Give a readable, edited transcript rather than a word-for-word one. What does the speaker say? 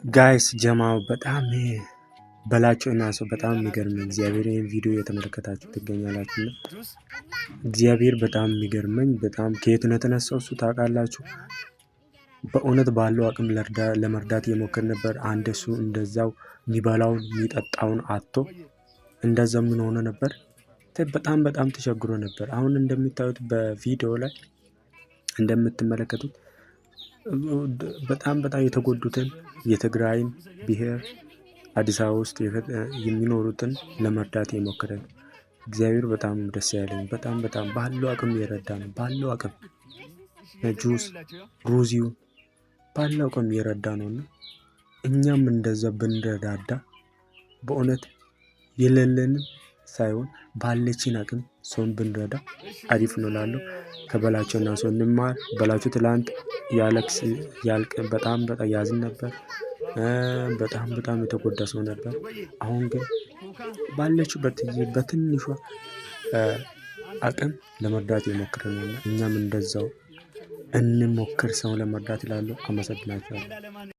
Guys፣ ጀማው በጣም በላቸው እና ሰው በጣም የሚገርም፣ እግዚአብሔር ይህን ቪዲዮ የተመለከታችሁ ትገኛላችሁ። እና እግዚአብሔር በጣም የሚገርመኝ በጣም ከየት ነው የተነሳው እሱ ታውቃላችሁ። በእውነት ባለው አቅም ለመርዳት የሞከረ ነበር። አንድ እሱ እንደዛው የሚበላውን የሚጠጣውን አጥቶ እንደዛ ምን ሆነ ነበር፣ በጣም በጣም ተቸግሮ ነበር። አሁን እንደሚታዩት በቪዲዮ ላይ እንደምትመለከቱት በጣም በጣም የተጎዱትን የትግራይን ብሔር አዲስ አበባ ውስጥ የሚኖሩትን ለመርዳት የሞከረ ነው። እግዚአብሔር በጣም ደስ ያለኝ በጣም በጣም ባለው አቅም እየረዳ ነው። ባለው አቅም ጁስ ሩዚው ባለው አቅም እየረዳ ነው። እና እኛም እንደዛ ብንረዳዳ፣ በእውነት የሌለንን ሳይሆን ባለችን አቅም ሰውን ብንረዳ አሪፍ ነው እላለሁ። ከበላቸውና ሰው እንማር። በላቸው ትላንት ያለቅስ ያልቅ በጣም በጣም ያዝን ነበር። በጣም በጣም የተጎዳ ሰው ነበር። አሁን ግን ባለችው በትንሿ አቅም ለመርዳት የሞከረ ነው። እና እኛም እንደዛው እንሞክር ሰውን ለመርዳት እላለሁ። አመሰግናችኋለሁ።